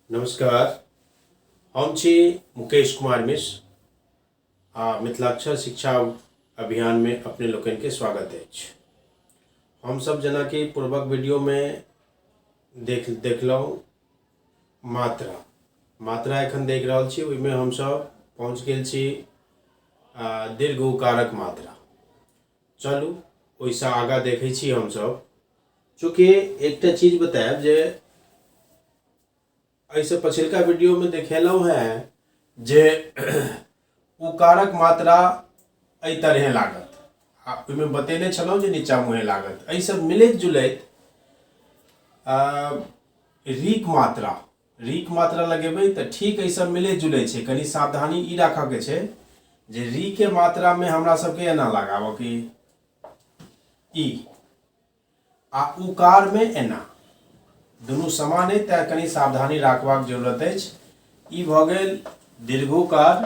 नमस्कार, हम छी मुकेश कुमार मिश्र आ मिथिलाक्षर शिक्षा अभियानमे अपने लोकनिके स्वागत अछि। हमसभ जेनाकि पूर्वक वीडियोमे देखलहुँ मात्रा मात्रा एखन देख रहल छी, ओहिमे हमसभ पहुँच गेल छी दीर्घ उकारक मात्रा। चलू ओहिसँ आगाँ देखै छी हमसभ। चूँकि एकटा चीज बतायब जे एहिसँ पछिलका वीडियोमे देखेलहुँ हेँ जे उकारक मात्रा एहि तरहे लागत आ ओहिमे बतेने छलहुँ जे नीचा मुँहे लागत। एहिसँ मिलैत जुलैत रीक मात्रा, रीक मात्रा लगेबै तऽ ठीक एहिसँ मिलैत जुलैत छै। कनि सावधानी ई राखऽके छै जे रीके मात्रामे हमरा सबके एना लगाबऽके ई आ उकार में एना, दुनू समान अइ, तैं कनि सावधानी राखबाक जरूरत अछि। ई भऽ गेल दीर्घोकार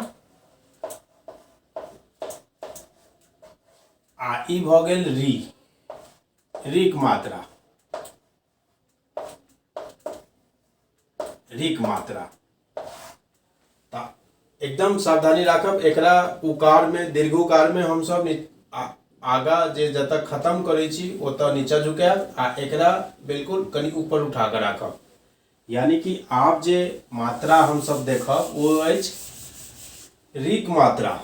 आ ई भऽ गेल री, रीक मात्रा, रीक मात्रा। तऽ एकदम सावधानी राखब। एकरा उकार में, दीर्घोकार में हमसब आगा जे जतऽ खत्म करै छी ओतऽ नीचा झुकायब आ एकरा बिल्कुल कनि ऊपर उठा कऽ राखब। यानी कि आब जे मात्रा हमसब देखब ओ अछि रीक मात्रा।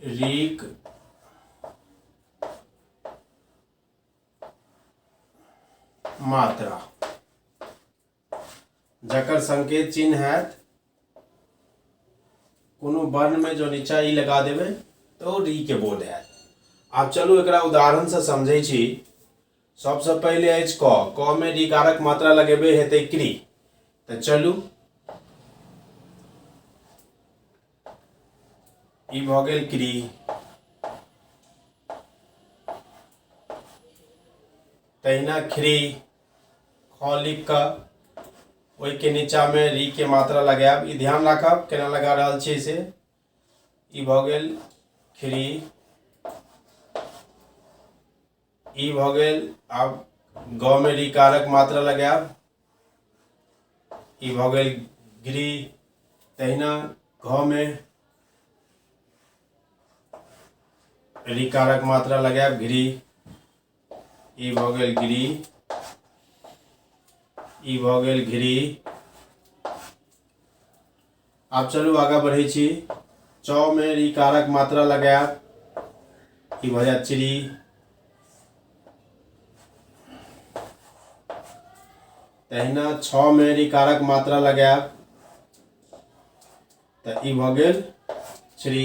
रीक मात्रा जकर संकेत चिन्ह हैत कोनो वर्ण में जो नीचा ई लगा देबै तऽ ओ री के बोध हैत। आब चलू एकरा उदाहरण से समझै छी। सबसँ पहिले अछि क, क में ऋकारक मात्रा लगेबै हेतै क्री। तऽ चलू ई भऽ गेल क्री। तहिना ख्री, ख लिख कऽ ओहिके नीचामे री के मात्रा लगायब। ई ध्यान राखब केना लगा रहल छियै से। ई भऽ गेल ख्री, ई भऽ गेल। आब ग में ऋकारक मात्रा लगायब, ई भऽ गेल ग्री। तहिना घ में ऋकारक मात्रा लगायब, घ्री, ई भऽ गेल ग्री, ई भऽ गेल घ्री। आब चलू आगाँ बढ़ै छी। चौ में ऋकारक मात्रा लगायब, ई भऽ जायत चिड़ी। तहिना छ में ऋकारक मात्रा लगायब तऽ ई भऽ गेल श्री।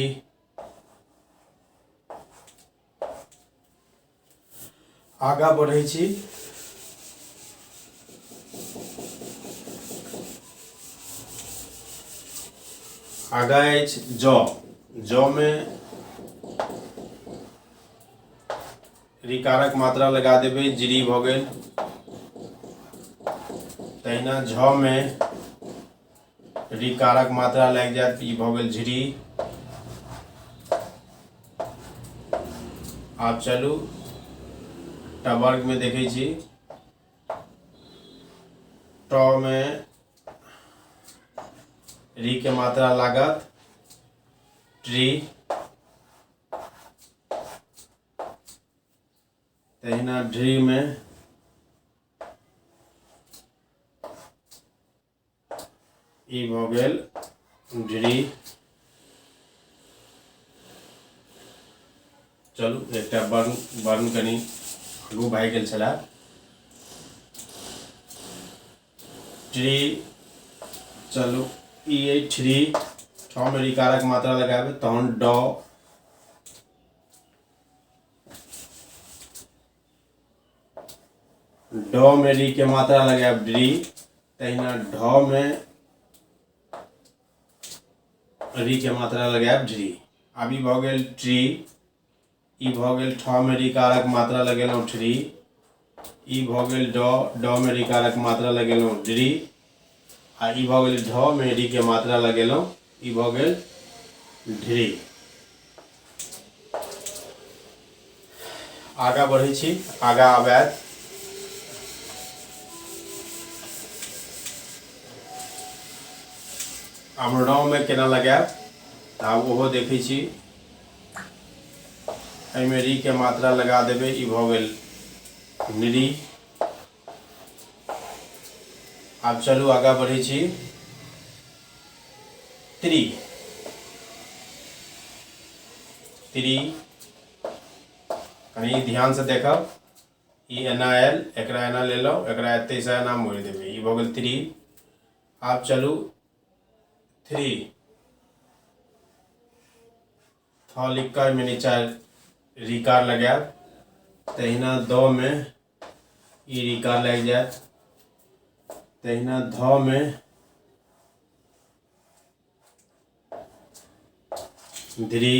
आगाँ बढ़ै छी। आगाँ अछि जौ, जौ में ऋकारक मात्रा लगा देबै, जिरी भऽ गेल। तहिना झ में ऋकारक मात्रा लागि जायत, ई भऽ गेल झिरी। आब चलू टवर्ग में देखै छी। ट में ऋ के मात्रा लागत, ट्री। तहिना ढ्री में ई भऽ गेल ढ्री। चलू एकटा वर्ण, वर्ण कनि आगू भए गेल छलै। ट्री, चलू ई अइ थ्री, ठ में ऋकारक मात्रा लगाबै तहन ड, ड में ऋ के मात्रा लगायब ड्री। तहिना ढ में ऋ के मात्रा लगायब ढ्री। आब ई भऽ गेल ट्री, ई भऽ गेल ठ में ऋकारक मात्रा लगेलहुँ ठ्री, ई भऽ गेल ड, ड में ऋकारक मात्रा लगेलहुँ ड्री, आ ई भऽ गेल ढ में ऋ के मात्रा लगेलहुँ, ई भऽ गेल ढ्री। आगाँ बढ़ै छी। आगाँ आब आयत आब रमे केना लगायब, तऽ आब ओहो देखै छी। एहिमे री के मात्रा लगा देबै, ई भऽ गेल नृ। आब चलू आगाँ बढ़ै छी। त्रि त्रि कनि ध्यानसँ देखब, ई एना आयल, एकरा एना लेलहुँ, एकरा एतहिसँ एना मोड़ि देबै, ई भऽ गेल त्रि। आब चलू थ्री थ लिख कऽ एहिमे नीचा रिकार लगायब, तहिना द मे ई रिकार लागि जायत, तहिना ध मे ध्री।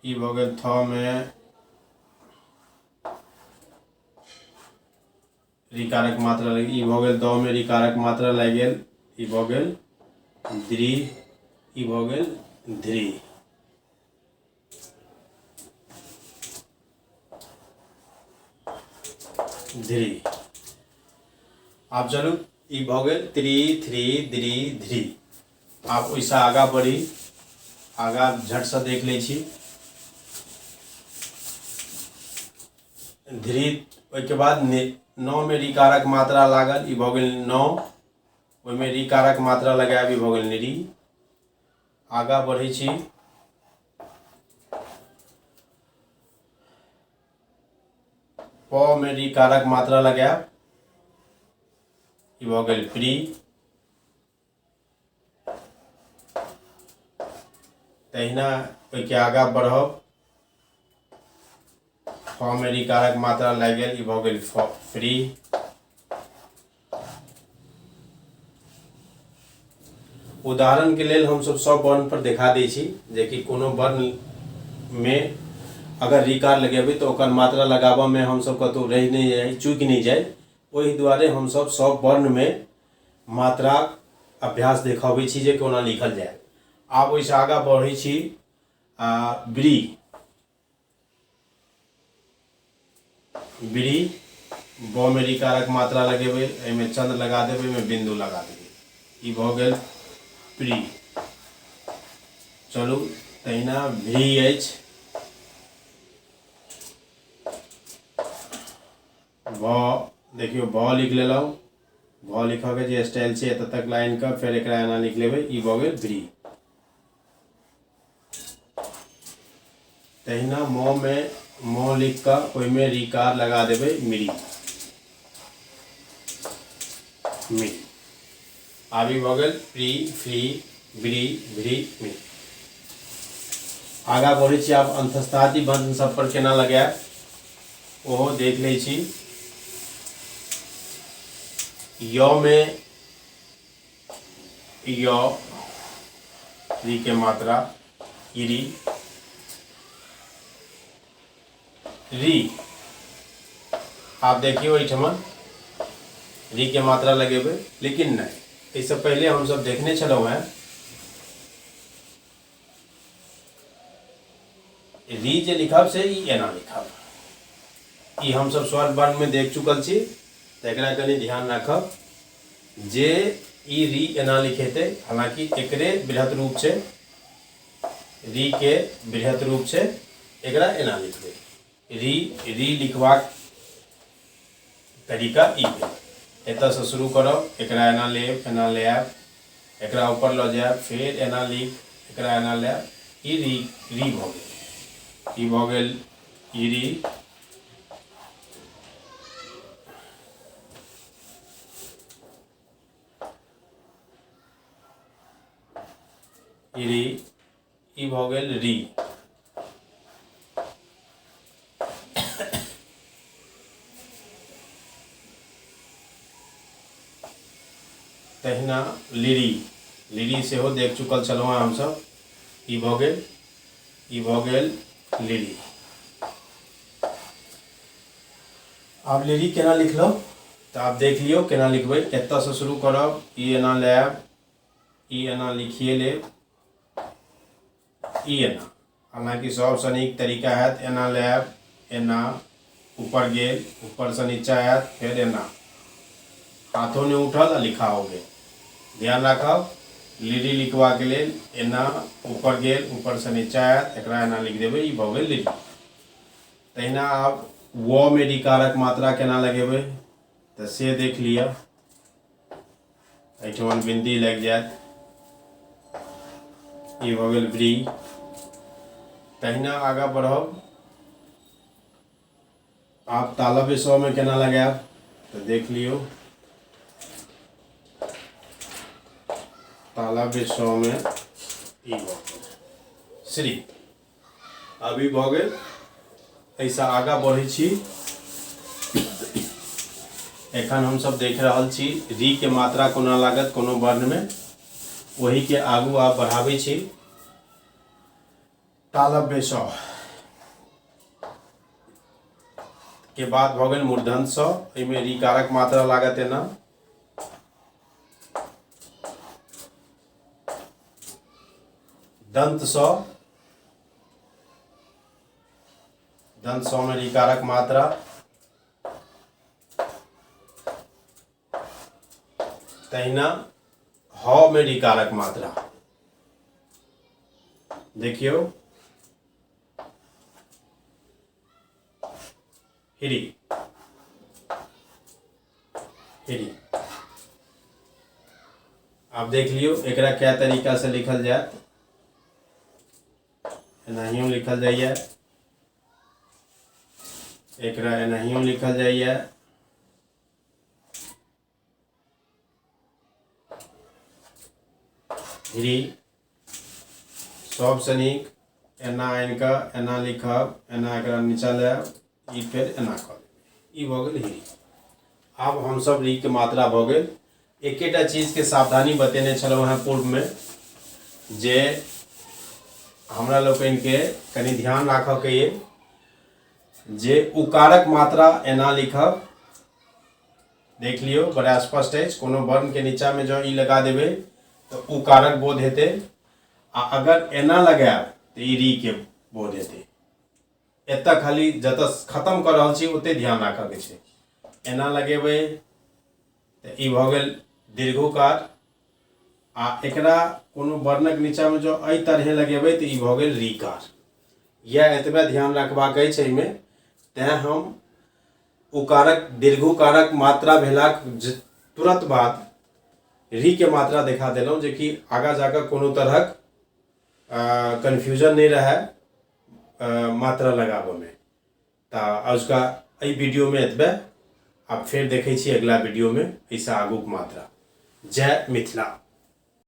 ई भऽ गेल थ मे रिकारक मात्रा लागि, ई भऽ गेल द मे रिकारक मात्रा लागि गेल, ई भऽ गेल द्री, ई भऽ गेल ध्री। ध्री। आब चलू, ई भऽ गेल त्रि थ्री द्री ध्री। आब ओहिसँ आगाँ बढ़ी, आगाँ झटसँ देख लै छी। ध्री, ओहिके बाद नौ मे रिकारक मात्रा लागल, ई भऽ गेल नौ, ओहिमे रिकारक मात्रा लगायब, ई भऽ गेल निरी। आगाँ बढ़ै छी। प मे रिकारक मात्रा लगायब, ई भऽ गेल प्री। तहिना ओहिके आगाँ बढ़ब, फ मे रिकारक मात्रा लागि गेल, ई भऽ गेल फ्री। उदाहरण के लेल हमसब सब वर्ण पर देखा दै छी जेकि कोनो वर्ण मे अगर रिकार लगेबै तऽ ओकर मात्रा लगाबऽ मे हमसब कतहु रहि नहि जाइ, चूकि नहि जाइ, ओहि दुआरे हमसब सब वर्ण मे मात्रा अभ्यास देखबै छी जे कोना लिखल जाय। आब ओहिसँ आगाँ बढ़ै छी। आ ब्री ब्री ब मे रिकारक मात्रा लगेबै, एहिमे चंद्र लगा देबै, एहिमे बिंदु लगा देबै, ई भऽ गेल प्री। चलू तहिना भ्री अछि, भ देखियौ भ लिख लेलहुँ, भ लिखऽके जे स्टाइल छै एतऽ तक लाइन कऽ फेर एकरा एना लिख लेबै, ई भऽ गेल भ्री। तहिना म मे म लिख कऽ ओहिमे रिकार लगा देबै, मिरी मिरी। आब ई भऽ गेल प्री फ्री ब्री भ्री मी। आगाँ बढ़ै छी। आब अंतस्थादी वर्ण सब पर केना लगायब ओहो देख लै छी। य मे य री के मात्रा इरी री। आब देखियौ एहिठमा री के मात्रा लगेबै, लेकिन नहि, एहिसँ पहिले हमसब देखने छलहुँ हेँ री जे लिखब से ई एना लिखब, ई हमसब स्वर वर्ण में देख चुकल छी, तऽ एकरा कनि ध्यान राखब जे ई री एना लिखेतै। हालांकि एकरे बृहत रूप छै, री के बृहत रूप छै, एकरा एना लिखबै। री री लिखबाक तरीका ई भेल, एतऽसँ शुरू करब, एकरा एना लेब, एना ले आयब, एकरा ऊपर लऽ जायब, फेर एना लिख, एकरा एना लायब, ई री री भऽ गेल, ई भऽ गेल ई री। ई री, ई भऽ गेल री। तहिना लिरी, लिरी सेहो देख चुकल छलहुँ हेँ हमसभ, ई भऽ गेल, ई भऽ गेल लिरी। आब लिरी केना लिखलहुँ तऽ आब देख लियौ केना लिखबै। एतऽसँ शुरू करब, ई एना लायब, ई एना लिखिए लेब, ई एना। हालाँकि सबसँ नीक तरीका हैत एना लायब, एना ऊपर गेल, ऊपरसँ नीचा आयत, फेर एना, हाथो नहि उठल आ लिखाओ गेल। ध्यान राखब, लिरी लिखबाके लेल एना ऊपर गेल, ऊपरसँ नीचा आयत, एकरा एना लिख देबै, ई भऽ गेल लिरी। तहिना आब व मे ऋकारक मात्रा केना लगेबै तऽ से देख लिअ। एहिठमन बिंदी लागि जायत, ई भऽ गेल ब्री। तहिना आगाँ बढ़ब, आब तालव्य सौ में केना लगायब तऽ देख लियौ। तालव्य सौ में ई भऽ गेल श्री। अभी भऽ गेल। एहिसँ आगाँ बढ़ै छी। एखन हमसभ देख रहल छी री के मात्रा कोना लागत कोनो वर्णमे, ओहिके आगू आब बढ़ाबै छी। तालव्य स के बाद भऽ गेल मूर्धन स, एहिमे ऋकारक मात्रा लागत एना। दंत स, दंत स में ऋकारक मात्रा। तहिना ह में ऋकारक मात्रा देखियौ, हिरी हिरी। आब देख लियौ एकरा क्या तरीका से लिखल जायत। एनाहियो लिखल जाइए, एकरा एनाहियो लिखल जाइए। हिरी सबसँ नीक एना आनि कऽ एना लिखब, एना एकरा नीचा लायब, ई फेर एना कऽ देबै, ई भऽ गेल हिरी। आब हमसभ री के मात्रा भऽ गेल। एकेटा चीजके सावधानी बतेने छलहुँ हेँ पूर्वमे, जे हमरा लोकनिके कनि ध्यान राखऽके अइ जे उकारक मात्रा एना लिखब। देख लियौ, बड़ा स्पष्ट अछि। कोनो वर्णके नीचामे जँ ई लगा देबै तऽ उकारक बोध हेतै, आ अगर एना लगायब तऽ ई री के बोध हेतै। एतऽ खाली जतऽ खतम कऽ रहल छी ओते ध्यान राखऽके छै। एना लगेबै तऽ ई भऽ गेल दीर्घोकार, आ एकरा कोनो वर्णक नीचामे जँ एहि तरहे लगेबै तऽ ई भऽ गेल रीकार। इएह एतबे ध्यान रखबाक अछि एहिमे। तैँ हम उकारक दीर्घोकारक मात्रा भेलाक तुरंत बाद री के मात्रा देखा देलहुँ, जे कि आगाँ जाकऽ कोनो तरहक कन्फ्यूजन नहि रहए मात्रा लगाबऽमे। तऽ अजुका एहि वीडियोमे एतबे। आब फेर देखै छी अगिला वीडियोमे एहिसँ आगूक मात्रा। जय मिथिला।